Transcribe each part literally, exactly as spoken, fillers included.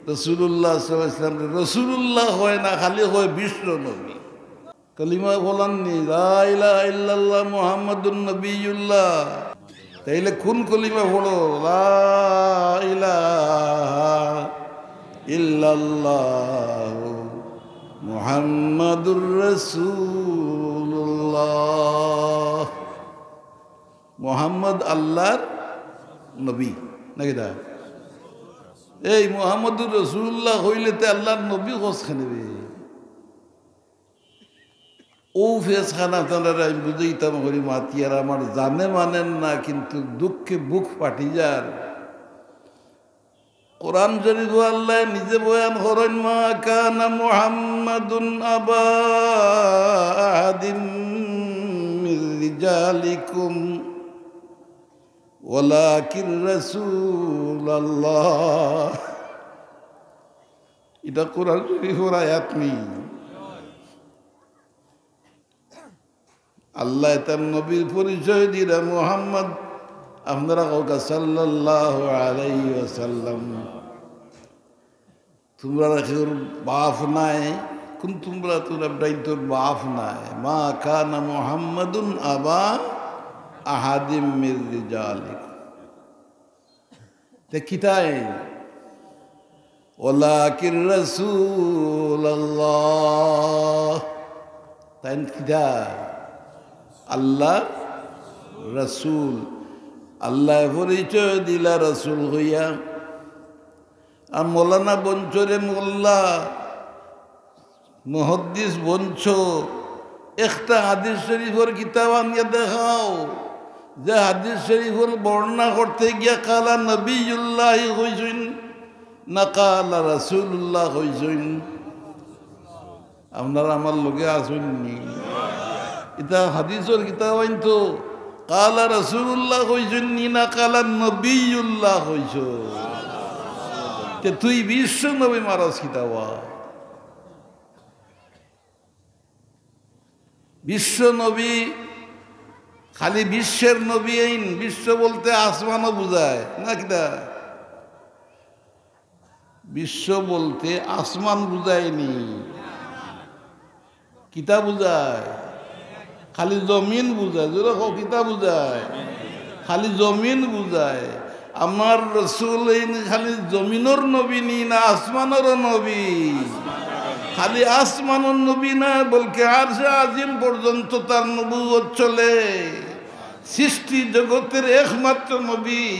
রাসূলুল্লাহ সাল্লাল্লাহু আলাইহি ওয়াসাল্লাম রাসূলুল্লাহ কয় না, খালি কয় বিশ্ব নবী। কলিমা পড়ইন নি, লা ইলাহা ইল্লাল্লাহ মুহাম্মাদুর নবিয়ুল্লাহ। তাইলে কোন কলিমা পড়ো? লা ইলাহা ইল্লাল্লাহ মুহাম্মাদুর রাসূলুল্লাহ। মুহাম্মদ আল্লাহর নবী, নাকি দা? এই মুহাম্মাদুর রাসূলুল্লাহ কইলে তে আল্লাহর নবী কস কেনে বে? অউ ফেসখানা তানরারে আমি বুঝাইতাম করি মাতিয়ার, আমার জানে মানইন না, কিন্তু দুঃখে বুক ফাটি যার। কোরআন শরীফো আল্লায় নিজে বয়ান করইন, "মা কানা মুহাম্মাদুন আবা আহাদিম মির রিজালিকুম ওয়ালাকিন রাসূলুল্লাহ।" ইটা কোরআন শরীফর আয়াত নি। আল্লায় তান নবীর পরিচয় দিরা, "মুহাম্মদ, আপনারা কউক্কা সাল্লাল্লাহু আলাইহি ওয়াসাল্লাম। তুমরার কেউর বাপ নাই, কুন তুমরা, তুমরা ডাইনতর বাপ নাই। মা কানা মুহাম্মাদুন আবা আহাদিম মির রিজালিকুম।" তে কিতা? ওয়ালাকিন রাসূলুল্লাহ। তাইন কিতা? আল্লাহর রাসূল। আল্লায় পরিচয় দিলা রাসূল কইয়া। আর মৌলানা বনছো রে মোল্লা, মুহাদ্দিস বনছো, একটা হাদিস শরীফর কিতাব আনিয়া দেখাও, যে হাদিস শরীফর বর্ণনা করতে গিয়া কালা নবিয়ুল্লাহি কইছইন, না কালা রাসূলুল্লাহ কইছইন। আপনারা আমার লগে আছইন নি? ইতা হাদিসর কিতাব আইন তো, কালা রাসূলুল্লাহ কইছইন নি, না কালা নবিয়ুল্লাহ কইছইন? তে তুই বিশ্ব নবী মারস কিতা বা? বিশ্ব নবী, খালি বিশ্বের নবী এইন, বিশ্ব বলতে আসমানও বুঝায়, না কিতা? বিশ্ব বলতে আসমান বুঝায় নি, কিতা বুঝায়? খালি জমিন বুঝায়। জোরে কও, কিতা বুঝায়? খালি জমিন বুঝায়। আমার রসুল এইন খালি জমিনর নবী নি, না আসমানরও নবী? খালি আসমানর নবী না, বলকে আরশে আজিম পর্যন্ত তার নবুয়ত চলে। সৃষ্টি জগতের একমাত্র নবী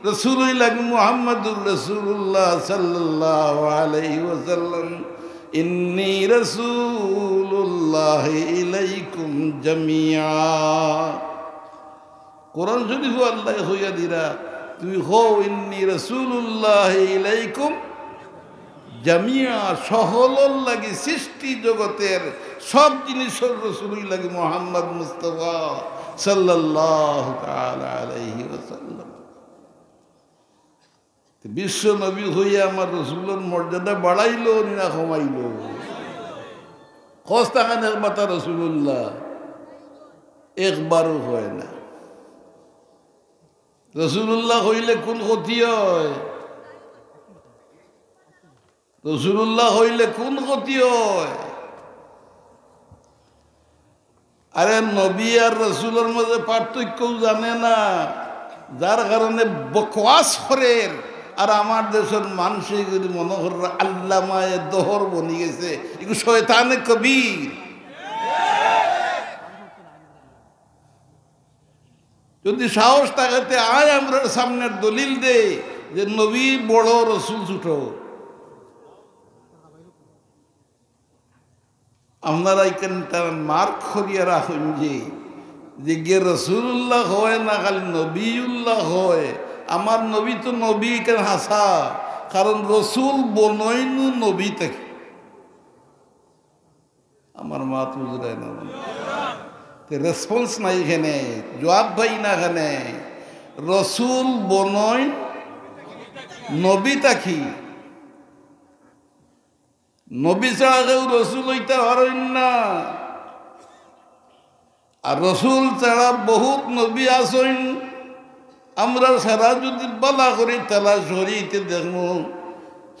রসুল অইলা গি মুহাম্মাদুর রাসূলুল্লাহ সাল্লাল্লাহু আলাইহি ওয়াসাল্লাম। ইন্নী রাসূলুল্লাহি ইলাইকুম জামিআ। কোরআন শরীফো আল্লায় কইয়া দিরা, তুমি কও, "ইন্নী রাসূলুল্লাহি ইলাইকুম জামিআ", সকলর লাগি, সৃষ্টি জগতের সব জিনিসর রসুল অইলা গি মুহাম্মদ মুস্তাফা সাল্লাল্লাহু তাআলা আলাইহি ওয়াসাল্লাম। তে বিশ্ব নবী অইয়া আমার রসুলর মর্যাদা বাড়াইলো নি না কমাইলো? কস তাকান একবার তা রসুলুল্লাহ, একবারও কয় না। রসুলুল্লাহ কইলে কুন ক্ষতি অয়? রসুলুল্লাহ কইলে কুন ক্ষতি অয়? আরে, নবী আর রসুলর মাঝে পার্থক্যও জানে না, যার কারণে বকওয়াস করের। আর আমার দেশর মানষে যদি মনো কররা আল্লামায়ে দহর বনি গেছে, ইগু শয়তানে কবির। যদি সাহস থাকে তে আয় আমরার সামনের দলিল দে যে নবী বড়, রসুল ছোট। আপনারা ইখান তার মার্ক করিয়া রাখইন যে, যে গিয়ে রসুলুল্লাহ কয় না, খালি নবিউল্লাহ কয়। আমার নবী তো নবী, ইখান হাছা, কারণ রসুল বনইনু নবী থাকি। আমার মাত বুঝরায় না। তে response নাই কেনে, জবাব পাই না কেনে। রসুল বনইন নবী থাকি। নবী ছাড়া কেউ রসুল অইতা পারইন না। আর রসুল ছাড়া বহুত নবী আছইন। আমরা সারা যদি বালা করি তালাশ করি, তে দেখমু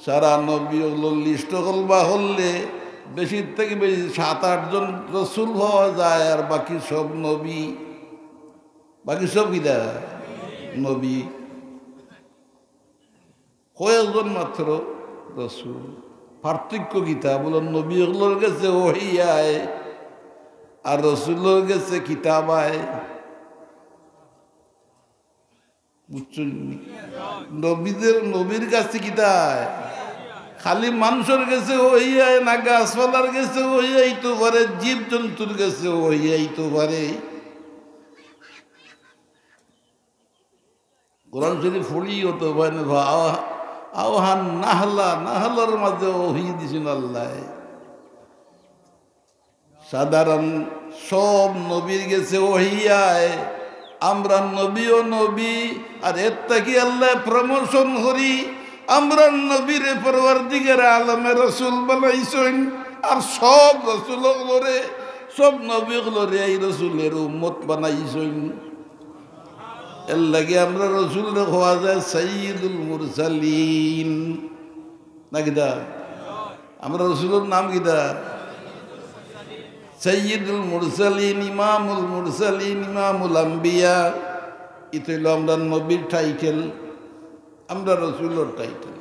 সারা নবী অকলর লিস্ট অকল বার করলে বেশি থাকি বেশি সাত আট জন রসুল পাওয়া যায়, আর বাকি সব নবী। বাকি সব কিতা? নবী। কয়েকজন মাত্র রসুল। পার্থক্য কিতা? বলো, নবী অকলর গেছে ওহী আয়, আর রসুলর গেছে কিতাব আয়। বুঝছইন নি? নবীদের, নবীর গেছে কিতা আয়? খালি মানষর গেছে ওহী আয় না, গাছপালার গেছে ওহী আইতো পারে, জীব জন্তুর গেছে ওহী আইতো পারে। কোরআন শরীফ পড়ি অত পারে না, আওহা-, আওহান নাহলা, নাহলার মাঝে ওহী দিছইন আল্লায়। সাধারণ সব নবীর গেছে ওহী আয়। আমরার নবীও নবী, আর এর থাকি আল্লায় প্রমোশন করি। আমরার নবীরে পরওয়ারদিগারে আলমে রসুল বানাইছইন, আর সব রসুল অকলরে, সব নবী অকলরে এই রসুলের উম্মত বানাইছইন। এর লাগি আমরার রসুলরে কওয়া যায় সাইয়্যিদুল মুরসালিন। না কিতা? আমরার রসুলর নাম কিতা? সাইয়্যিদুল মুরসালিন, ইমামুল মুরসালিন, ইমামুল আম্বিয়া। ইতা অইলো আমরার নবীর টাইটেল, আমরার রসুলর টাইটেল।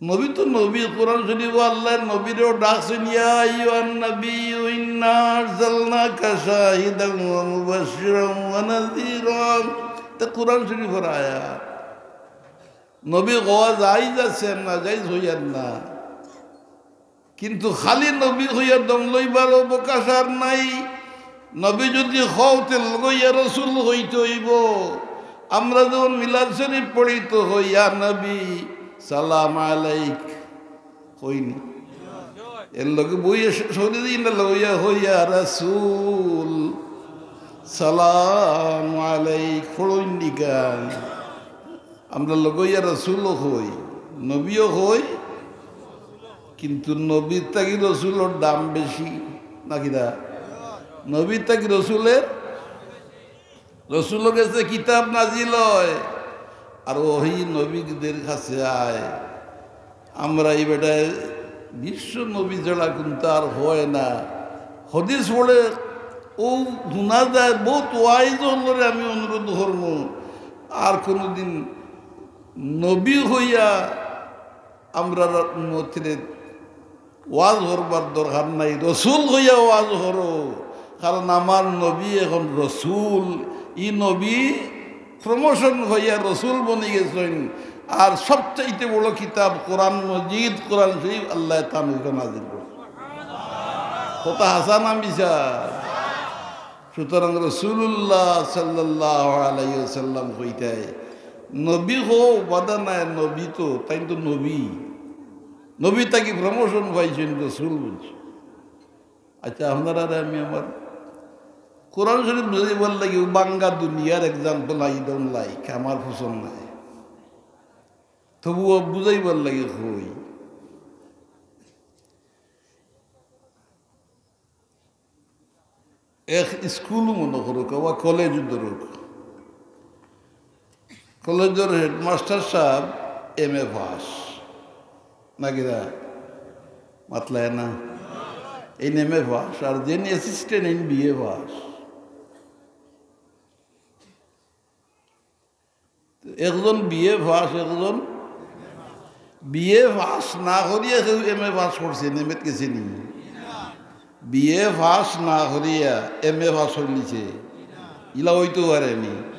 নবী তো নবী, কোরআন শরীফো আল্লায় নবীরেও ডাকছইন, "ইয়া আইয়ুহান নাবিয়্যু ইন্না আরসালনাকা শাহিদান ওয়া মুবাশশিরান ওয়া নাযীরা।" তে কোরআন শরীফর আয়াত। নবী কওয়া জায়েজ আছে, না জায়েজ অইয়ার না। কিন্তু খালি নবী কইয়া দম লইবার অবকাশ আর নাই। নবী যুদি কও, তে লগইয়া রসুল কইতে অইবো। আমরা যেমন মিলাদ শরীফ পড়ি তো কই, "ইয়া নবী, সালাম আলাইক।" কই নি? এর লগে বইয়া শ-, শরীরে না লগইয়া কই, "ইয়া রাসূল, সালাম আলাইক।" পড়ইন নি কেনে? আমরা লগইয়া রসুলও কই, নবীও কই, কিন্তু নবীর থাকি রসুলর দাম বেশি, না কিতা? নবীর থাকি রসুলের, রসুলর গেছে কিতাব নাজিল অয়, আর ওহী নবীদের কাছে আয়। আমরা ই বেটায় বিশ্ব নবী ছাড়া কুন্তা আর হয় না। হাদিস পড়ে অউ হুনা যায়, বউত ওয়াইজ অকলরে আমি অনুরোধ করমু, আর কুনুদিন নবী কইয়া আমরার উম্মতরে ওয়াজ করবার দরকার নাই, রসুল কইয়া ওয়াজ করো। কারণ আমার নবী এখন রসুল, ই নবী প্রমোশন পাইয়া রসুল বনি গেছইন। আর সবচাইতে বড় কিতাব কোরআন মজিদ, কোরআন শরীফ আল্লায় তান উপরে নাজিল করছে। কথা হাছা না মিছা? সুতরাং রাসূলুল্লাহ সাল্লাল্লাহু আলাইহি ওয়াসাল্লাম কইতায়, নবী কও বাধা নাই, নবী তো, তাইন তো নবী। নবী থাকি প্রমোশন পাইছইন, রসুল বলছে। আচ্ছা, আপনারারে আমি আমার কোরআন শরীফ বুঝাইবার লাগি বাঙ্গা দুনিয়ার এক্সাম্পল, I don't like, আমার পছন্দ নাই। তবুও বুঝাইবার লাগি কই। এক স্কুল মনো করুক, আবার কলেজ ধরুক, কলেজর হেডমাস্টার সাব এম এ পাস, না কিতা? মাতলায় না? এইন এম এ পাস, আর যেইন অ্যাসিস্ট্যান্ট, এইন বি এ পাস। একজন বি এ পাস, একজন বি এ পাস না করিয়া কেউ এম এ পাস করছে, এম এত গেছে নি? বি এ পাস না করিয়া এম এ পাস করিলিছে, ইলা অইতো পারে নি।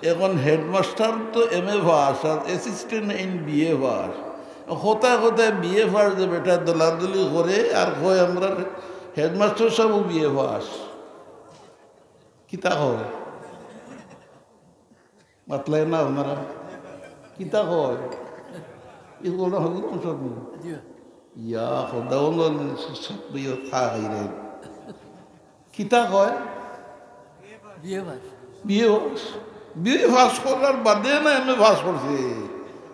এখন হেডমাস্টার তো এম এ পাস, আর অ্যাসিস্ট্যান্ট এইন বি এ পাস। কথায় কথায় বি এ পাস যে বেটা দলাদলি করে আর কয়, "আমরার হেডমাস্টার সাবও বি এ পাস।" কিতা কয়? মাতলায় না আপনারা? কিতা কয়? ইগুলা হকল অংশ নি? জি। ইয়া, খোদা, অন্য সব ইয়ে খা খাই রে। কিতা কয়? B A pass. B A pass. B A pass করার বাদে না এম এ পাস করছে।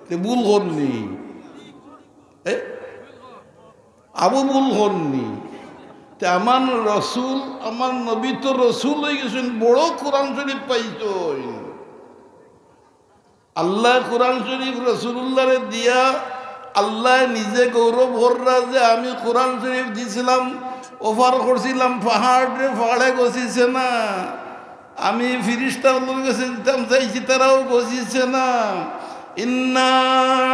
তে ভুল করনি। এ? আবু ভুল করনি। তে আমার রসুল, আমার নবী তো রসুল অই গেছইন, বড় কোরআন শরীফ পাইছইন। আল্লায় কোরআন শরীফ রাসুলুল্লাহরে দিয়া আল্লায় নিজে গৌরব কররা যে আমি কোরআন শরীফ দিছিলাম, অফার করছিলাম, পাহাড়রে পাহাড়ে গছিছে না। আমি ফিরিস্তা অকলর গেছে দিতাম চাইছি, তারাও গছিছে না। إنا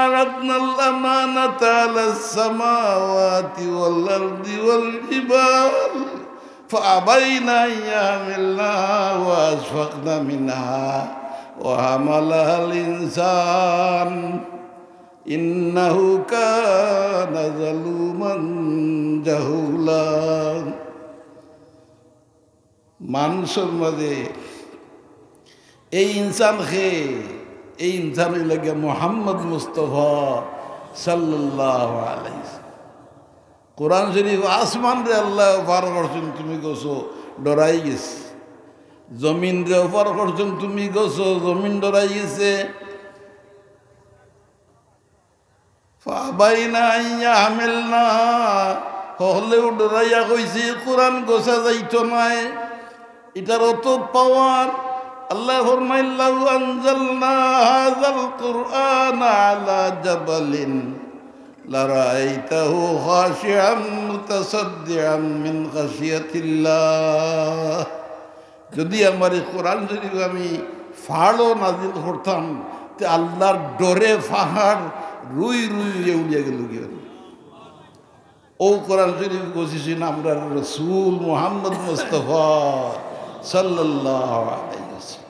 عرضنا الأمانة على السماوات والأرض والجبال فأبين أن يحملنها وأشفقن منها وحملها الإنسان إنه كان ظلوما جهولا। মানুষর মাঝে এই ইনসান কে, এই ইনসান অইলা গিয়া মুহাম্মদ মুস্তফা সাল্লাল্লাহু আলাইহি ওয়াসাল্লাম। কোরআন শরীফ আসমানরে আল্লায় অফার করছইন, তুমি গছো, ডরাই গেছে। জমিনরে অফার করছইন, তুমি গছো, জমিন ডরাই গেছে। فأبين أن يحملنها, হকলেউ ডরাইয়া কইছে, কোরআন গছা যাইতো নায়, ইটার অত পাওয়ার। আল্লায় ফরমাইন, لو أنزلنا هذا القرآن على جبل لرأيته خاشعا متصدعا من خشية الله। যদি আমার এই কোরআন শরীফ আমি পাহাড়ো নাজিল করতাম, তে আল্লাহর ডরে পাহাড় রুই রুই অইয়া উড়িয়া গেলো গিয়া। অউ কোরআন শরীফ গছিছইন আমরার রসুল মুহাম্মদ মুস্তফা সাল্লাল্লাহু আলাইহি ওয়াসাল্লাম।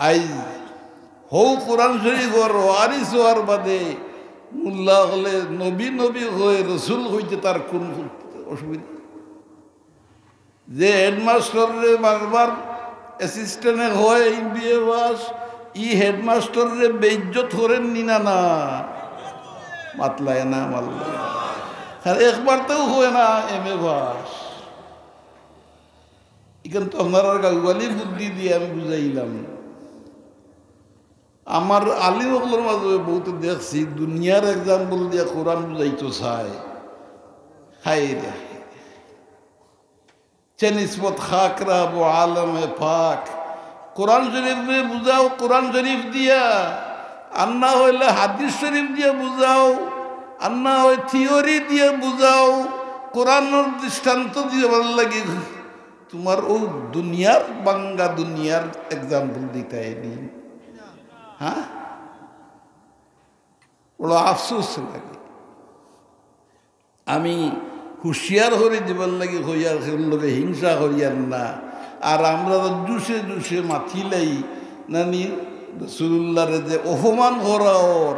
আইজ হউ কোরআন শরীফর ওয়ারিস অওয়ার বাদে মোল্লা অকলে নবী নবী কয়, রসুল কইতে তার কুন অসুবিধা? যে হেডমাস্টররে বারবার অ্যাসিস্ট্যান্টে কয় এমবিএ পাস, ই হেডমাস্টররে বেইজ্জত করের নি না? না, মাতলায় না, মাতলায় না। আর একবার তেউ কয় না এমএ পাস। ইখান তো আপনারার গাউআলি বুদ্ধি দিয়া আমি বুঝাইলাম। আমার আলিম অকলর মাঝে বউতে দেখছি, দুনিয়ার এক্সাম্পল দিয়া কোরআন বুঝাইতো চায়। হায় রে, চে নিসবত খাক রা বো আলমে পাক। কোরআন শরীফরে বুঝাও কোরআন শরীফ দিয়া, আর না অইলে হাদিস শরীফ দিয়া বুঝাও, আর না অয় থিওরি দিয়া বুঝাও। কোরআনর দৃষ্টান্ত দিবার লাগি তুমার অউ দুনিয়ার বাঙ্গা দুনিয়ার এক্সাম্পল দিতায় নি? হ্যাঁ, বড় আফসোস লাগে। আমি হুঁশিয়ার করি দিবার লাগি কইয়ার, কেউর লগে হিংসা করিয়ার না। আর আমরা তো জুশে জুশে মাতিলাই নানি, রসুলুল্লাহরে যে অপমান করা অর,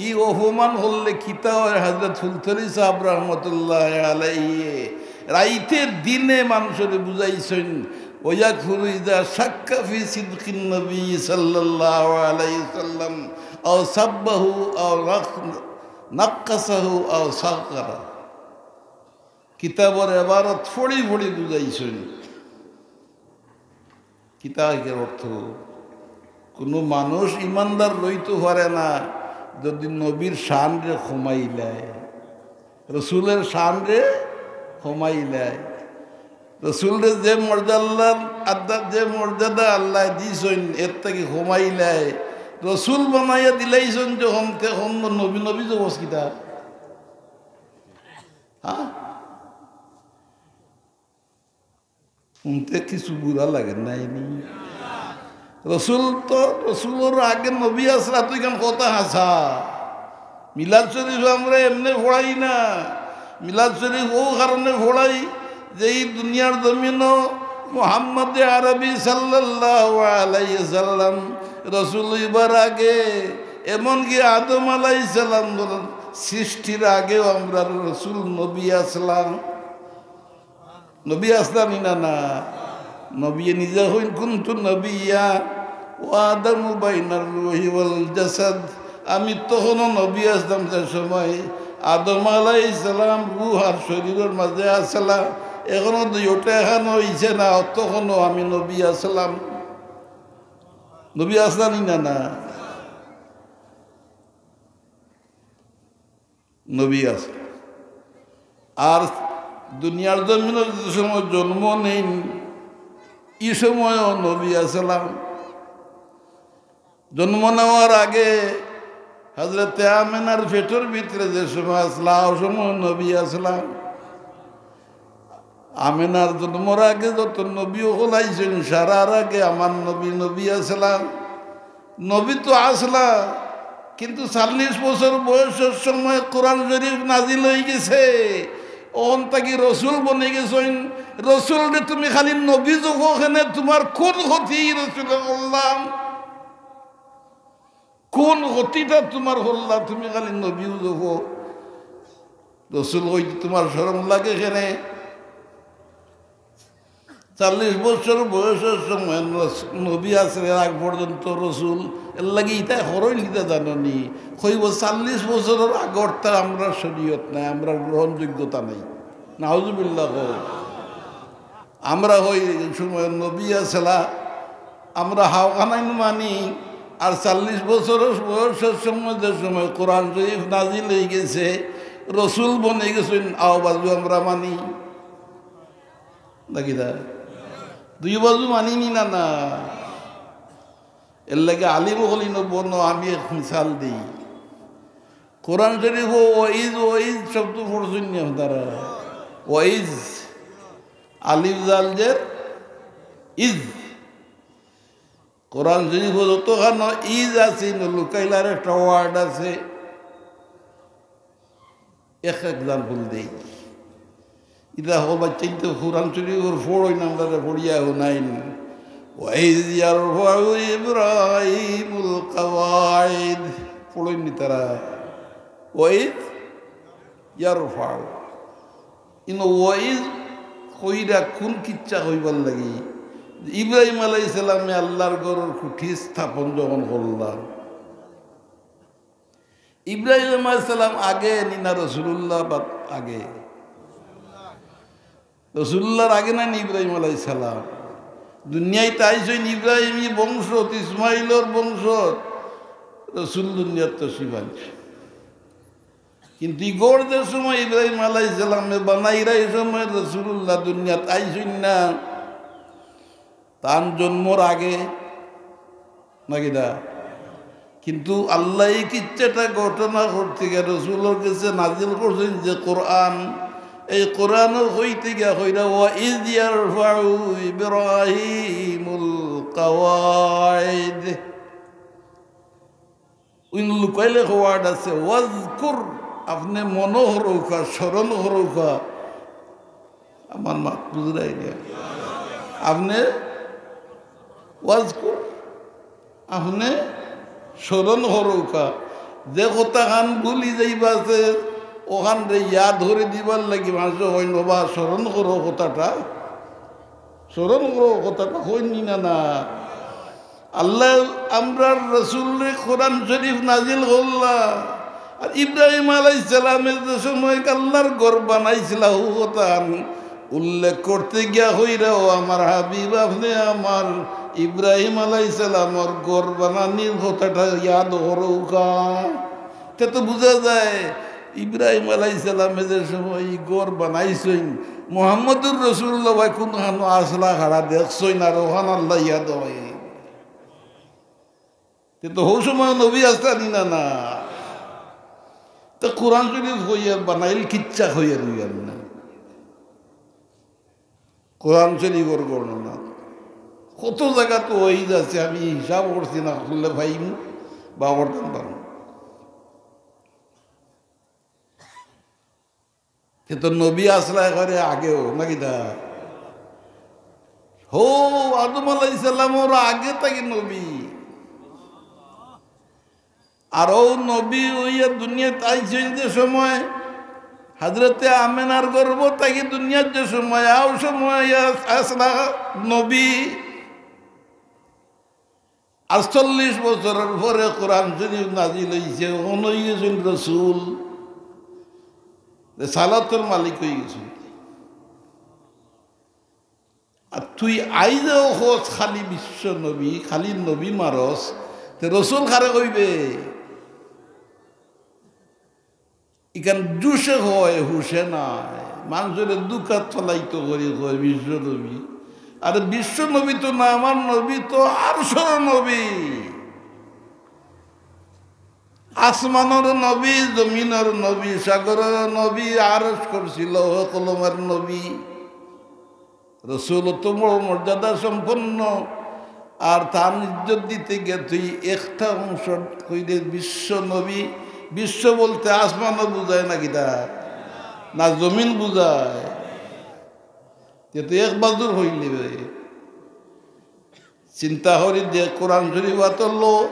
ই অপমান করলে কিতা অয়? হযরত ফুলতলি সাহেব রহমতুল্লাহ আলাইহি রাইতে দিনে মানষরে বুঝাইছইন, ويكفر إذا شك في صدق النبي صلى الله عليه وسلم أو سبه أو نق-، نقصه أو صغره। কিতাবর এবারত ফড়ি ফড়ি বুঝাইছইন। কিতা এর অর্থ? কুনু মানুষ ইমানদার রইতো পারে না যদি নবীর শানরে কমাইলায়, রসুলের শানরে কমাইলায়। রসুলরে যে মর্যাদা আল্লাহ, যে মর্যাদা আল্লায় দিছইন, এর থাকি কমাইলায়। রসুল বানাইয়া দিলাইছইন যখন, তখন নবী নবী জবস কিতা? হ্যাঁ? হুনতে কিছু বুরা লাগে নায় নি? রসুল তো, রসুলর আগে নবী আছলা, তো ইখান কথা হাছা। মিলাদ শরীফ আমরা এমনে পড়াই না, মিলাদ শরীফ অউ কারণে পড়াই যে ই দুনিয়ার জমিনো মুহাম্মদে আরবি সাল্লাল্লাহু আলাইহি সাল্লাম রসুল অইবার আগে, এমনকি আদম আলাইহিস সালাম সৃষ্টির আগেও আমরার রসুল নবী আছলা। নবী আছলা নি না? না। নবীয়ে নিজে কইন, "কুনতু নাবিয়্যা ওয়া আদামু বাইনার রুহি ওয়াল জাসাদ।" আমি তখনও নবী আছলাম, যে সময় আদম আলাইহিস সালাম রুহ আর শরীরর মাঝে আছলা। এখনো দুইওটা এখানো অইছে না, তখনও আমি নবী আছলাম। নবী আছলা নি না? না। নবী আছলা। আর দুনিয়ার জমিনো যে সময় জন্ম নেইন, ই সময়ও নবী আছলা। জন্ম নেওয়ার আগে হযরতে আমেনার পেটর ভিতরে যে সময় আছলা, অউ সময় নবী আছলা। আমেনার জন্মর আগে যত নবী অকল আইছইন, সারার আগে আমার নবী, নবী আছলা। নবী তো আছলা, কিন্তু চল্লিশ বছর বয়সর সময় কোরআন শরীফ নাজিল অইগেছে। অন থাকি রসুল বনিগেছইন। রসুলরে তুমি খালি নবী জখো কেনে, তুমার কুন ক্ষতি রসুলে করলা? কুন ক্ষতিটা তুমার করলা? তুমি খালি নবীউ জখো, রসুল কইতে তুমার শরম লাগে কেনে? চল্লিশ বছর বয়সর সময় রস-, নবী আছলা, এর আগ পর্যন্ত রসুল, এরলাগি ইতা করইন কিতা জানো নি? কইবো, "চল্লিশ বছরর আগরতা আমরার শরীয়ত নাই, আমরার গ্রহণযোগ্যতা নাই।" নাউজুবিল্লাহ কও। আমরা কই, "এই সময় নবী আছলা, আমরা হাওখানাইন মানি।" আর চল্লিশ বছর বয়সর সময়, যে সময় কোরআন শরীফ নাজিল অইগেছে, রসুল বনিগেছইন, অউ বাজু আমরা মানি। নাকিতা? দুই বাজু মানি নি না, না? এরলাগি আলিম অকল ইনো বনো, আমি এক মিসাল দেই। কোরআন শরীফো ওয়াইজ, ওয়াইজ শব্দ পড়ছইন নি আপনারা? ওয়াইজ, আলিফ জাল জের ইজ। কোরআন শরীফো যতখানো ইজ আছে, ইনো লুকাইল আরেকটা word আছে। এক example দেই। ইতা হকল বাচ্চাইন্তে কোরআন শরীফ পড়ইন, আমরারে পড়িয়া হুনাইন। "ওয়াইজ ইয়ারফাউ ইব্রাহিমুল কাওয়াইদ।" পড়ইন নি তারা? "ওয়াইজ ইয়ারফাউ।" ইনো ওয়াইজ কইরা কুন কিচ্ছা কইবার লাগি? ইব্রাহিম আলাইহিস সালামে আল্লার ঘরর খুঁটি স্থাপন যখন করলা, ইব্রাহিম আলাইহিস সালাম আগে নি না রসুলুল্লাহ বা আগে? রসুলুল্লাহর আগে না নি ইব্রাহিম আলাইহিস সালাম? দুনিয়াত আইছইন ইব্রাহিমী বংশত, ইসমাইলর বংশত, রসুল দুনিয়াত তশরিফ আনছইন। কিন্তু ই ঘর যে সময় ইব্রাহিম আলাইহিস সালামে বানাইরা, ই সময় রসুলুল্লাহ দুনিয়াত আইছইন না। তান জন্মর আগে, নাকিতা? কিন্তু আল্লায় ই কিচ্ছাটা ঘটনা করতে গিয়া রসুলর গেছে নাজিল করছইন যে কোরআন, এই কোরআনও কইতে গিয়া কইরা, "ওয়া ইজ ইয়ারফাউ ইব্রাহিমুল কাওয়াইদ।" ওই লুকাইলে word আছে, "ওয়াজকুর", আপনে মনো করউক্কা, স্মরণ করউক্কা। আমার মাত বুঝরায় না। আপনে ওয়াজকুর, আপনে স্মরণ করউক্কা। যে কথাখান ভুলি যাইবা আছে, অখানরে ইয়াদ করি দিবার লাগি মানষে কইন, "ওবা, স্মরণ করো কথাটা।" স্মরণ করো কথাটা কইন নি না, না? আল্লায় আমরার রসুলরে কোরআন শরীফ নাজিল করলা। আর ইব্রাহিম আলাইহিস সালামে যে সময় আল্লার ঘর বানাইছিলা, অউ কথাখান উল্লেখ করতে গিয়া কইরা, "ও আমার হাবিব, আপনে আমার ইব্রাহিম আলাইহিস সালামর ঘর বানানির কথাটা ইয়াদ করউক্কা।" তে তো বুঝা যায়, ইব্রাহিম আলাইহিস সালামে যে সময় ই ঘর বানাইছইন, মুহাম্মদুর রাসূলুল্লাহ ভাই কুনখানো আছলা খাড়া দেখছইন, আর অখান আল্লায় ইয়াদ অয়। তে তো হউ সময় নবী আছলা নি না, না? তে কোরআন শরীফ কইয়া বানাইল কিচ্ছা কইয়া রইয়ার না। কোরআন শরীফর বর্ণনা কত জাগাত ওয়াইজ আছে, আমি হিসাব করছি না, খুললে পাইমু বা করতাম পারমু। কিন্তু নবী আছলা একেবারে আগেও, নাকিতা? হউ, আদম আলাইহিস সালামর আগে থাকি নবী। আর অউ নবী অইয়া দুনিয়াত আইছইন যে সময়, হযরতে আমেনার গর্ভ থাকি দুনিয়াত যে সময়, অউ সময় আছলা নবী। আটচল্লিশ বছরর পরে কোরআন শরীফ নাজিল অইছে, অখন অইগেছইন রসুল, রিসালাতর মালিক অইগেছইন। আর তুই আইজও কস খালি বিশ্ব নবী, খালি নবী মারস, তে রসুল কারে কইবে? ইখান জুশে কয়, হুশে নায়। মানষরে দুকাত ফালাইতো করি কয় বিশ্ব নবী। আরে বিশ্ব নবী তো না, আমার নবী তো আরশর নবী। আসমানর নবী, জমিনর নবী, সাগরর নবী, আরশ, কুরসি, লৌহ কলমর নবী। রসুল অত বড় মর্যাদা সম্পন্ন, আর তান ইজ্জত দিতে গিয়া তুই একটা অংশ কইরে বিশ্ব নবী। বিশ্ব বলতে আসমানও বুঝায় না কিতা? না জমিন বুঝায়? তে তো এক বাজুর হইলে বে। চিন্তা করি দে, কোরআন শরীফ আতলো,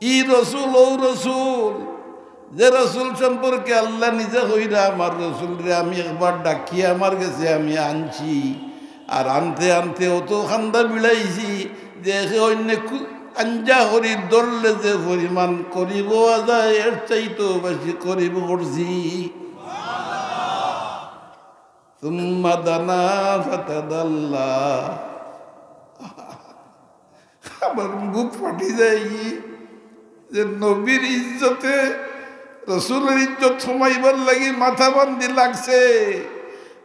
ই রসুল, ও রসুল, যে রসুল সম্পর্কে আল্লাহ নিজে কইরা, "আমার রসুলরে আমি একবার ডাকিয়া আমার গেছে আমি আনছি।" আর আনতে আনতে অত কান্দা বিলাইছি যে একে অন্য কু-, আঞ্জা করি ধরলে যে পরিমাণ করিব যায়, এর চাইতেও বেশি করিব করছি। ثم دنا فتدلى। আমার বুক ফাটি যায় কি যে নবীর ইজ্জতে, রসুলের ইজ্জত কমাইবার লাগি মাথা বান্ধি লাগছে।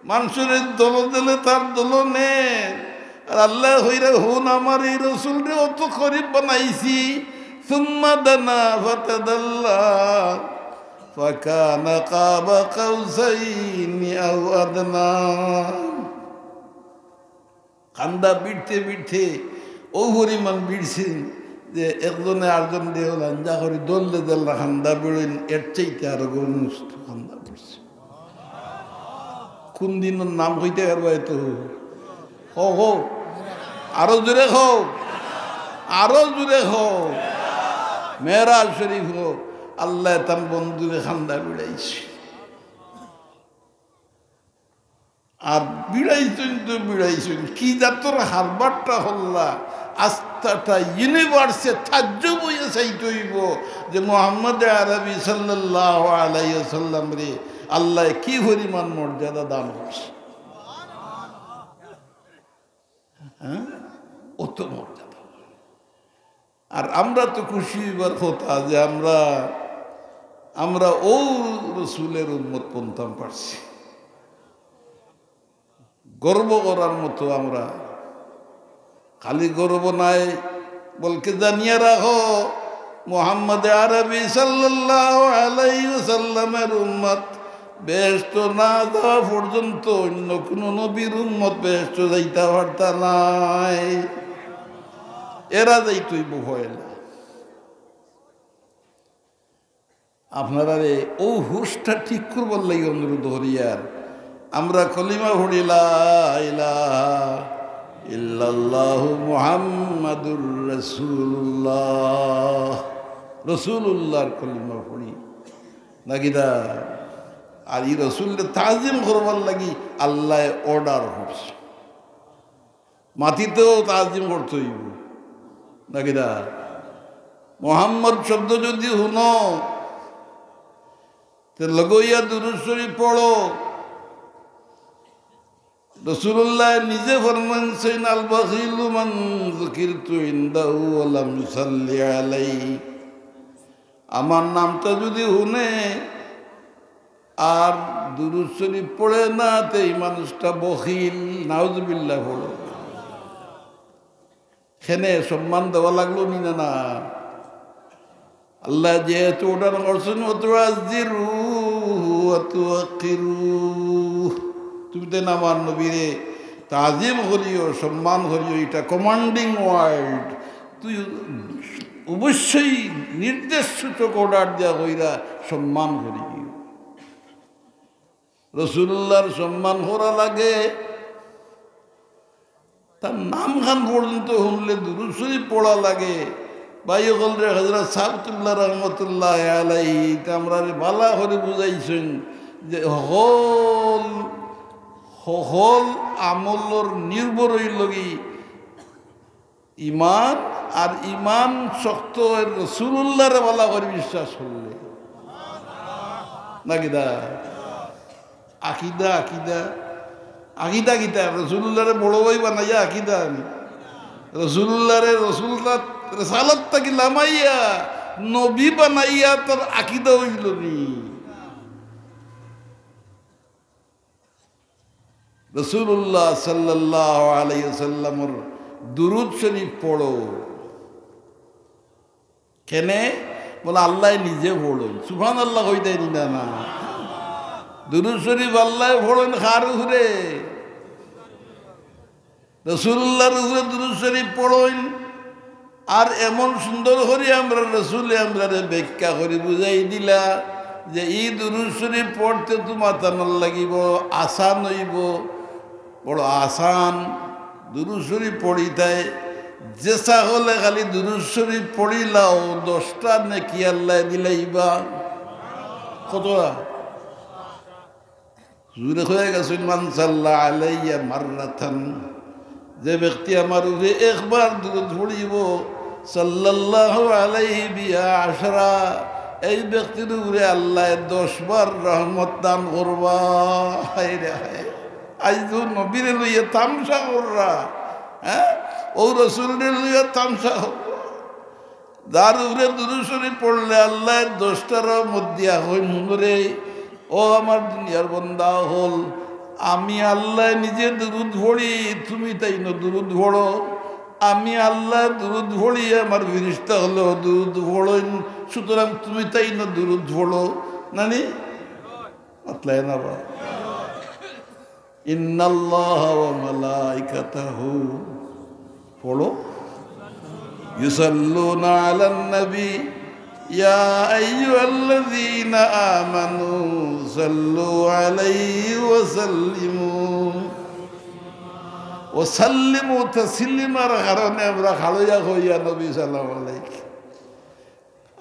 মানুষের দল দিলে তার দল নেন। আর আল্লাহ কইরা, "হুন, আমার এই রসুলরে অত করিব বানাইছি।" ثم دنا فتدلى فكان قاب قوسين أو أدنى। কান্দা বিড়তে বিড়তে ও পরিমাণ বিড়ছেন যে একজনে আরজনরে আঞ্জা করি ধরলে যেলা কান্দা বিড়ইন, এর চাইতে আরো গরম কান্দা বিড়ছে। কোন দিনর নাম কইতে পারবা এত? কও, কও। আরো জোরে কও। আরো জোরে কও। মেরাজ শরীফ কও। আল্লাহ তান বন্ধুরে কান্দা বিড়াইছে। আর বিড়াইছইন তো বিড়াইছইন, কি জাতর হারবারটা হল্লা, আস্তাটা ইউনিভার্সে তাজ্জুব অইয়া চাইতে অইবো যে মোহাম্মদ আরবি সাল্লাল্লাহু আলাইহি ওয়াসাল্লামরে আল্লায় কি পরিমাণ মর্যাদা দান করছে। হ্যাঁ, অত মর্যাদা। আর আমরা তো খুশি অইবার কথা যে আমরা, আমরা ও রসুলের উম্মত বনতাম পারছি। গর্ব করার মতো আমরা, খালি গর্ব নায়, বলকে জানিয়া রাখো, মোহাম্মদ আরবি সাল্লাল্লাহু আলাইহি ওয়াসাল্লামের উম্মত বেহেশত না যাওয়া পর্যন্ত অন্য কোনো নবীর উম্মত বেহেশত যাইতা পারতা নায়। এরা যাইতইবো পয়লা। আপনারারে ও হুশটা ঠিক করবার লাগি অনুরোধ করিয়ার, আমরা কলিমা পড়ি, লা ইলাহা ইল্লাল্লাহু মুহাম্মাদুর রাসূলুল্লাহ, রসুলুল্লাহর কলিমা পড়ি, নাকিতা? আর ই রসুলরে তাজিম করবার লাগি আল্লায় অর্ডার করছে। মাটিতেও তাজিম করতে অইবো, নাকিতা? মোহাম্মদ শব্দ যদি হুনো, তে লগইয়া দুরূদ শরীফ পড়ো। রাসূলুল্লাহ নিজে ফরমাইছইন, "আল বাখিলু মান যুকিরতু ইনদাহু ওয়া লাম ইউসাল্লি আলাইহি।" আমার নামটা যদি হুনে আর দুরূদ শরীফ পড়ে না, তে এই মানুষটা বখিল। নাউজুবিল্লাহ পড়ো। কেনে সম্মান দেওয়া লাগলো নি না? না, আল্লাহ যেহেতু অর্ডার করছেন, "ওয়া তুআজ্জিরুহু ওয়া তুওয়াক্কিরুহু।" তুমি দেন আমার নবীরে তাজিম করিও, সম্মান করিও, এটা কমান্ডিং ওয়ার্ড। তুই অবশ্যই নির্দেশ সূচক অর্ডার দেওয়া কইরা সম্মান করিও। রাসূলুল্লাহর সম্মান করা লাগে, তার নামখান পর্যন্ত হুনলে দুরূদ শরীফ পড়া লাগে। ভাই অকলরে হযরত সাবতুল্লাহ রহমতুল্লাহ আলাইহি তা আমরারে ভালা করি বুঝাইছইন যে হকল, হকল আমলর নির্ভর অইলগি ইমান, আর ইমান শক্ত অয় রাসূলুল্লাহরে ভালা করি বিশ্বাস করলে। নাকিতা? আকিদা, আকিদা। আকিদা কিতা? রাসূলুল্লাহরে বড় ভাই বানাইয়া আকিদা আনি। রাসূলুল্লাহরে রাসূলুল্লাহ রেসালত থাকি লামাইয়া নবী বানাইয়া তার আকিদা অইলো নি। রাসূলুল্লাহ সাল্লাল্লাহু আলাইহি ওয়াসাল্লামর দুরূদ শরীফ পড়ো। কেনে? বলে, "আল্লায় নিজে পড়ইন।" সুবহানাল্লাহ কইতায় নি না, না? দুরুদ শরিফ আল্লায় পড়ইন কার উপরে? রাসুলুল্লাহর উপরে দুরুদ শরিফ পড়ইন। আর এমন সুন্দর করি আমরার রাসুলে আমরারে ব্যাখ্যা করি বুঝাই দিলা যে ই দুরুদ শরিফ পড়তে তুমার তানার লাগি বড় আসান অইবো, বড় আসান। দুরুদ শরিফ পড়িতায়, যে সকলে খালি দুরুদ শরিফ পড়িলাও, দশটা নেকি আল্লায় দিলাইবা। কতটা? জুরে কইয়া গেছইন, "মান সাল্লা আলাইয়া মাররাতান", যে ব্যক্তি আমার উপরে একবার দুরুদ পড়িবো, সাল্লাল্লাহু আলাইহি বিহা আশরা, এই ব্যক্তির উপরে আল্লায় দশ বার রহমত দান করবা। হায় রে হায়, আইজ তো নবীরে লইয়া তামশা কররা, হ্যাঁ, ও রসুলরে লইয়া তামশা কররা। যার উপরে দুরুদ শরিফ পড়লে আল্লায় দশটা রহমত দিয়া কইন, "হুনো রে, ও আমার দুনিয়ার বন্দা অকল, আমি আল্লায় নিজে দুরুদ পড়ি, তুমি তাইন দুরুদ পড়ো। আমি আল্লায় দুরুদ পড়ি, আমার ফিরিস্তা অকলেও দুরুদ পড়ইন, সুতরাং তুমি তাইন দুরুদ পড়ো।" নানি? মাতলায় না বা? ইন্নাল্লাহা ওয়া মালাইকাতাহু, পড়ো, ইউসাল্লুনা আলান নবী, ইয়া আইয়ুহাল্লাযীনা আমানু সাল্লু আলাইহি ওয়া সাল্লিমু, ওয়া সাল্লিমু তাসলিমার কারণে আমরা খাড়ইয়া কইয়া নবী সালাম আলাইক।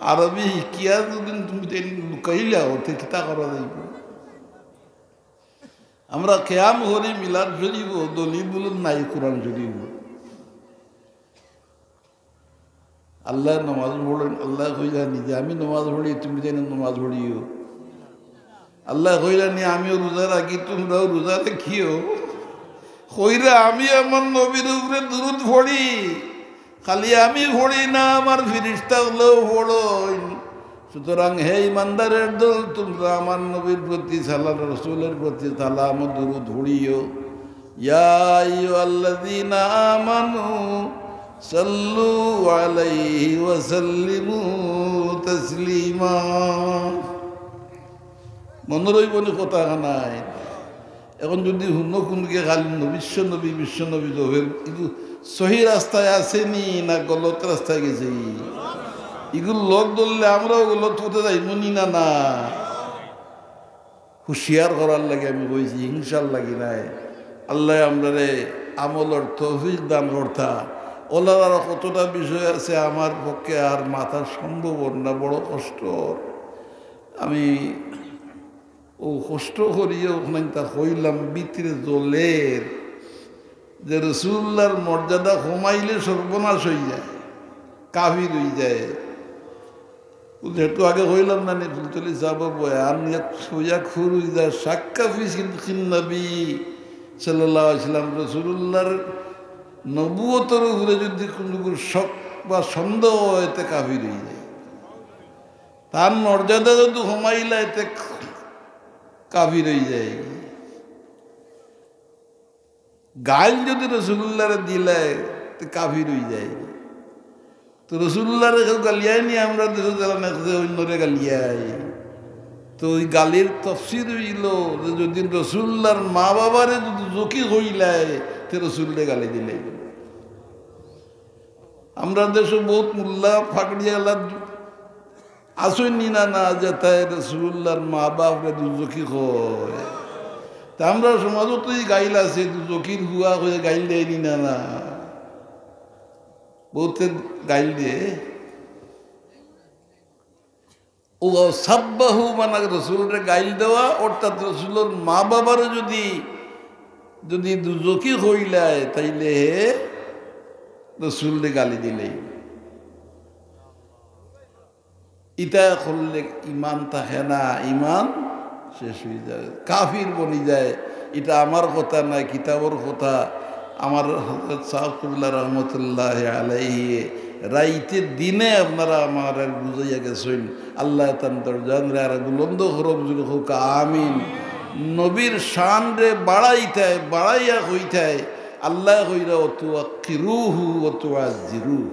আরবি হিকিয়া যদি তুমি তাইন লুকাইলাও, তে কিতা করা যাইবো? আমরা কিয়াম করি, মিলাদ শরিফ, দলিল বুলুন নাই, কোরআন শরিফ। আল্লায় নমাজ পড়ইন, আল্লায় কইরা নি যে আমি নমাজ পড়ি, তুমি যেন নমাজ পড়িও। আল্লায় কইরা নি আমিও রোজা রাখি, তুমরাও রোজা রাখিও। কইরা আমি আমার নবীর উপরে দুরুদ পড়ি, খালি আমি পড়ি না, আমার ফিরিস্তা অকলেও পড়ইন। সুতরাং হে ইমানদারের দল, তুমরা আমার নবীর প্রতি সালাম, রসুলের প্রতি সালাম ও দুরুদ পড়িও। ইয়া আইয়ুহাল্লাযীনা আমানু সাল্লু আলাইহি ওয়া সাল্লিমু তাসলিমা। মনো রইবো নি কথা খানায়? এখন যদি হুনো কুনকে খালি নবী, বিশ্ব নবী, বিশ্ব নবী জপের, ইগু সহি রাস্তায় আছে নি না গলত রাস্তায় গেছে? ইগুর লগ ধরলে আমরাও গলত পথে যাইমু নি না, না? হুঁশিয়ার করার লাগি আমি কইছি, হিংসার লাগি নায়। আল্লায় আমরারে আমলর তৌফিক দান করতা। অলার আরো কতটা বিষয় আছে আমার পক্ষে আর মাতা সম্ভব অর না, বড় কষ্ট অর। আমি ও কষ্ট করিয়া অখানতা কইলাম, ভিতরে জ্বলের যে রসুলুল্লাহর মর্যাদা কমাইলে সর্বনাশ অইযায়, কাফির অইযায়। ও যেহেতু আগে কইলাম না নি, ফুলতলি সাবর বয়ান, ইয়াক-, ইয়াকফুরু ইযা শাক্কা ফি সিদকিন নবী সাল্লাল্লাহু আলাইহি ওয়াসাল্লাম, রসুলুল্লাহর নবুয়তর উপরে যদি কুনু শক বা সন্দেহ অয়, তে কাফির অইযায়। তান মর্যাদা যদি কমাইলায়, তে কাফির অইযায়। গাইল যদি রসুলুল্লাহরে দিলায়, তে কাফির অইযায়। তো রসুলুল্লাহরে কেউ গালিয়ায় নি, আমরা দেশো যারা নাকি অইন্যরে গালিয়ায়। তো ওই গালির তফসির অইলো যে যদি রসুলুল্লাহর মা বাবারে যদি দুজখি কইলায়, তে রসুলরে গালি দিলায়। আমরা দেশো বউত মোল্লা ফাকড়িয়ালা আছইন নি না, না, যেতায় রসুলুল্লাহর মা বাপরে দুজখি কয়। তে আমরার সমাজো তো ই গাইল আছে, দুজখির ফুয়া কইয়া গাইল দেয় নি না, না? বউতে গাইল দেয়। ও সাব্বাহু মানে রসুলরে গাইল দেওয়া, অর্থাৎ রসুলর মা বাবারে যদি, যদি দুজখি কইলায়, তাইলে হে রসুলরে গালি দিলায়। ইতা করলে ইমান থাকে না, ইমান শেষ অইযায়, কাফির বনিযায়। ইটা আমার কথা নায়, কিতাবর কথা। আমার হযরত সাহেব কিবলা রহমতুল্লাহ আলাইহি রাইতে দিনে আপনারা আমারে বুঝাইয়া গেছইন। আল্লায় তান দরজানরে আরো বুলন্দ করউক, জুরে কউক্কা আমিন। নবীর শানরে বাড়াইতায়, বাড়াইয়া কইতায়, আল্লায় কইরা, "ওয়া তুওয়াক্কিরুহু ওয়া তুআজ্জিরুহু।"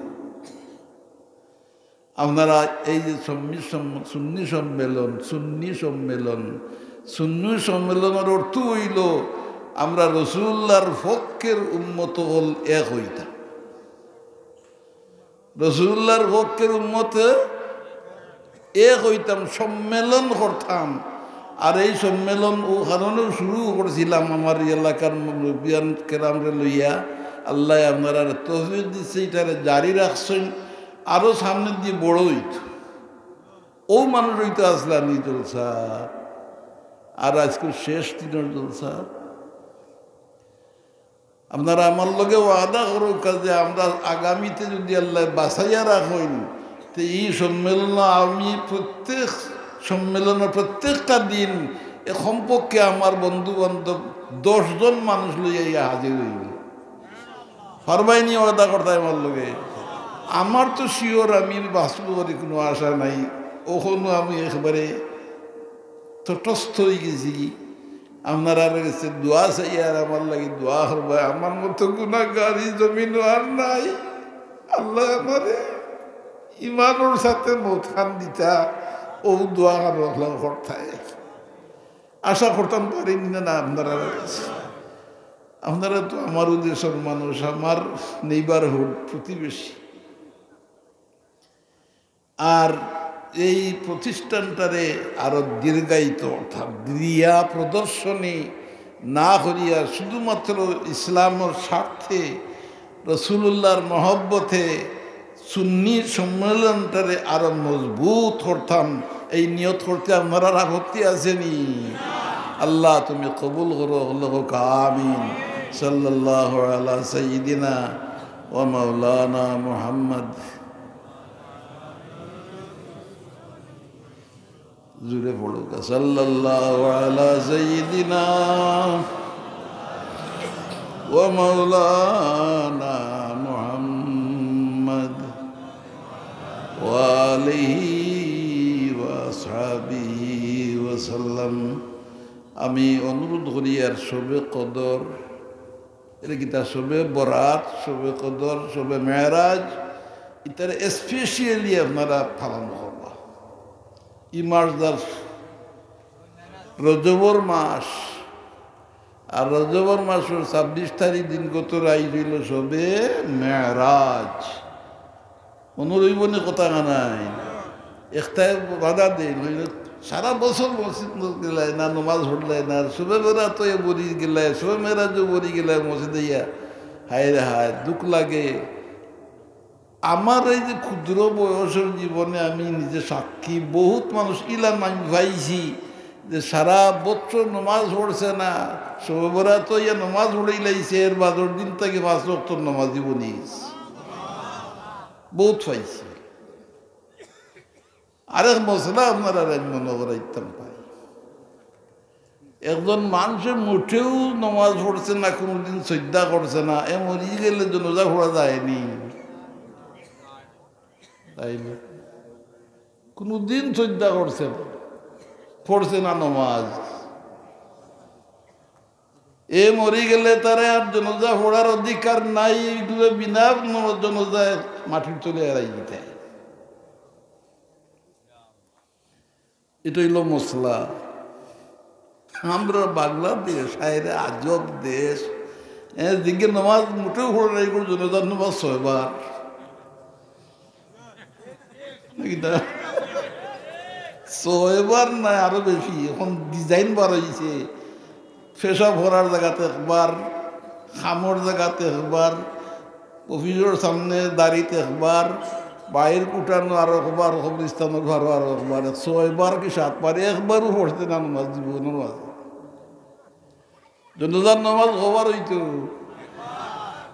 আপনারা এই যে সম্মি-, সম-, সুন্নি সম্মেলন, সুন্নি সম্মেলন, সুন্নি সম্মেলনের অর্থ অইলো আমরা রসুলুল্লাহর পক্ষের উম্মত অকল এক অইতা। রসুলুল্লাহর পক্ষের উম্মতে এক অইতাম, সম্মেলন করতাম। আর এই সম্মেলন অউ কারণেও শুরু করছিলাম আমার এই এলাকার মুরব্বিয়ান কেরামরে লইয়া। আল্লায় আপনারারে তৌফিক দিছে, ইটারে জারি রাখছইন, আরো সামনেদি বড় অইতো। অউ মানুষ অইতো আছলা নি জলসা, আর আইজকুর শেষ দিনর জলসা। আপনারা আমার লগে ওয়াদা করউক্কা যে আমরা আগামীতে যুদি আল্লায় বাঁচাইয়া রাখইন, তে ই সম্মেলন আমি প্রত্যেক সম্মেলনর প্রত্যেকটা দিন এ কমপক্ষে আমার বন্ধু বান্ধব দশ জন মানুষ লইয়া ইয়া হাজির অইবো। পারবায় নি ওয়াদা করতায় আমার লগে? আমার তো sure আমি বাঁচমু বলে কুনু আশা নাই। অখনও আমি একবারে তটস্থ অইগেছি। আপনারার গেছে দোয়া চাই আর আমার লাগি দোয়া করবা। আমার মতো গুনাহগার ই জমিনো আর নাই। আল্লায় আমারে ইমানর সাথে মউত খান দিতা, অউ দোয়া করতায়। আশা করতাম পারি নি না আপনারার গেছে। আপনারা তো আমারউ দেশর মানুষ, আমার neighbourhood, প্রতিবেশী। আর এই প্রতিষ্ঠানটারে আরো দীর্ঘায়িত, অর্থাৎ রিয়া প্রদর্শনী না করিয়া শুধুমাত্র ইসলামর স্বার্থে, রসুলুল্লাহর মহব্বতে সুন্নি সম্মেলনটারে আরো মজবুত করতাম, এই নিয়ত করতে আপনারার আপত্তি আছে নি? আল্লাহ, তুমি কবুল করো, আল্লাহ কউক আমিন। সাল্লাল্লাহু আলা সাইয়্যিদিনা ওয়া মাওলানা মুহাম্মদ। জোরে পড়ুক্কা, সাল্লাল্লাহু আলা সাইয়্যিদিনা ওয়া মাওলানা মুহাম্মদ ওয়া আলিহি ওয়া আসহাবিহি ওয়া সাল্লাম। আমি অনুরোধ করি, আর শবে কদর, এর কিতা শবে বরাত, শবে কদর, শবে মেরাজ, ইতারে specially আপনারা পালন করবা। ই মাস যার রজবর মাস, আর রজবর মাসর ছাব্বিশ তারিখ দিন গত রাইত অইলো শবে মেরাজ। মনো রইবো নি কথা খানাই? একটায় বাধা দেইন, অইলো সারা বছর মসজিদ গেলায় না, নমাজ পড়লায় না, শবে বরাতো বরি গেলায়, শবে মেরাজো বরি গেলায় মসজিদো ইয়া। হায় রে হায়, দুখ লাগে। আমার এই যে ক্ষুদ্র বয়সর জীবনে আমি নিজে সাক্ষী, বহুত মানুষ ইলা আমি পাইছি যে সারা বছর নমাজ পড়ছে না, শবে বরাতো ইয়া নমাজ পড়িলাইছে, এর বাদর দিন থাকি পাঁচ ওয়াক্তর নমাজি বনিছে। বহুত পাইছি। আরেক মসলা আপনারারে আমি মনো করাইতাম পারি। একজন মানষে মুটেও নমাজ পড়ছে না, কুনুদিন সইজদা করছে না, এ মরি গেলে জনাজা পড়া যায় নি? তাই না? কুনুদিন সইজদা করছে না, পড়ছে না নমাজ। এ মরি গেলে তারে আর জনাজা পড়ার অধিকার নাই, ইগুরে বিনা ন-, জনাজায় মাটির তলে এড়াই দিতে। ইটা অইলো মসলা। আমরা বাংলাদেশ, হায় রে আজব দেশ। এ, দিকে নমাজ মুটেও পড়ে না, ইগুর জনাজার নমাজ ছয়বার। নাকি না? ছয়বার নায়, আরো বেশি। এখন design বার অইছে, পেশাব করার জাগাত একবার, কামর জাগাত একবার, অফিসর সামনে দাড়িত একবার, বাইর কুটানো আরো একবার, কবরস্থানর ঘরো আরো একবার, ছয়বার কি সাতবার, একবারও পড়ছে না নমাজ জীবনর মাঝে। জনাজার নমাজ কয়বার অইতো?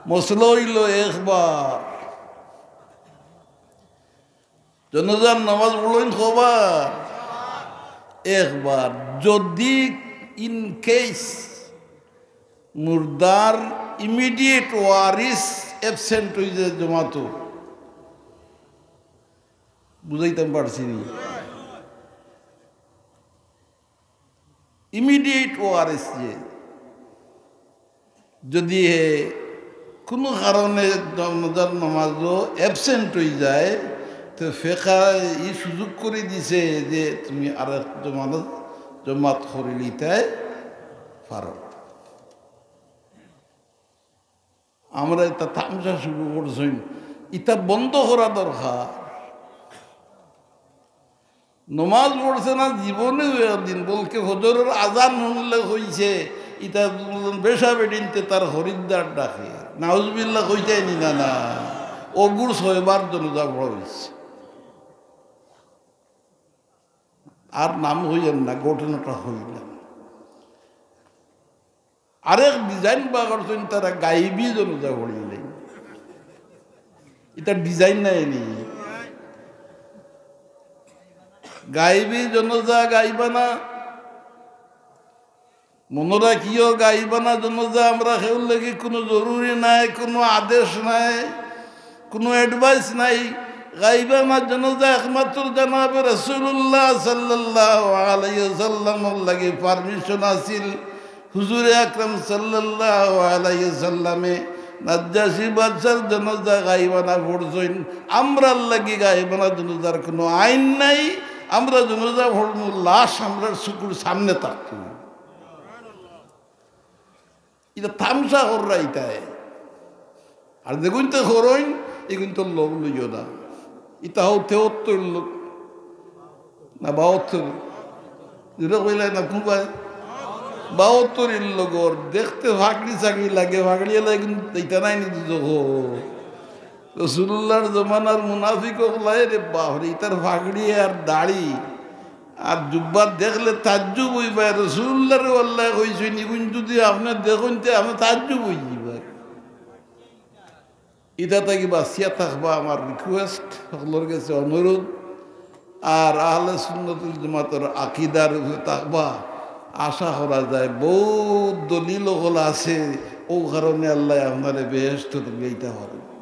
মসলা অইলো একবার। জনাজার নমাজ পড়ইন কয়বার? একবার। যদি in case মুর্দার immediate ওয়ারিস absent অই যায় জমাতো, বুঝাইতাম পারছি নি? Immediate ওয়ারিস যে, যদি হে কুনু কারণে জনাজার নমাজো absent অই যায়, তো ফেকায় ই সুযোগ করি দিছে যে তুমি আরেক জমানো-, জমাত করিলিতায় পারো। আমরা ইতা তামশা শুরু করছইন, ইতা বন্ধ করা দরকার। নমাজ পড়ছে না জীবনেও একদিন, বলকে ফজরর আজান হুনলে কইছে, ইতা বেশা বেটিন্তে তার খরিদ্দার ডাকে। নাউজুবিল্লাহ কইতায় নি না, না। অগুর ছয়বার জনাজা পড়া অইছে। আর নাম কইয়ার না, ঘটনাটা কইলাম। আরেক design বার করছইন তারা, গাইবি জনাজা পড়িলে। ইতা design নায় নি? গাইবি জনাজা, গাইবানা। মনো রাখিও, গাইবানা জনাজা আমরা কেউর লাগি কুনু জরুরি নায়, কুনু আদেশ নায়, কুনু advice নাই। গাইবানা জনাজা একমাত্র জনাবে রাসূলুল্লাহ সাল্লাল্লাহু আলাইহি ওয়াসাল্লামর লাগি permission আছিল। হুজুরে আকরাম সাল্লাল্লাহু আলাইহি ওয়াসাল্লামে নাজ্জাশী বাদশার জনাজা গাইবানা পড়ছইন। আমরার লাগি গাইবানা জনাজার কুনু আইন নাই। আমরা জনাজা পড়মু, লাশ আমরার চকুর সামনে থাকতো। ইতা তামশা কররা ইতায়। আর যেগুইনতে করইন, ইগুইনতর লগ লইও না। ইতা হউ তেহত্তর লোক, না বাহাত্তর, যেটা কইলাই না কুনবায়, বাহাত্তর ইর লগর দেখতে ফাগড়ি ছাগড়ি লাগে, ফাগড়ি এলা ইগুইন ইতা নায় নি দুজখো। রসুলুল্লাহর জমানার মুনাফিক অকলায় রে বাপরে, ইতার ফাগড়ি আর দাড়ি আর জুব্বা দেখলে তাজ্জুব অইবায়। রসুলুল্লাহরে আল্লায় কইছইন, "ইগুইন যুদি আপনে দেখইন, তে আপনে তাজ্জুব অইযিবা।" ইতা থাকি বাচিয়া থাকবা, আমার request, হকলর গেছে অনুরোধ। আর আহলে সুন্নতুল জামাতর আকিদার উপরে থাকবা, আশা করা যায় বউত দলিল অকল আছে, অউ কারণে আল্লায় আপনারে বেহেশতো তুলিয়া দিতা পারইন।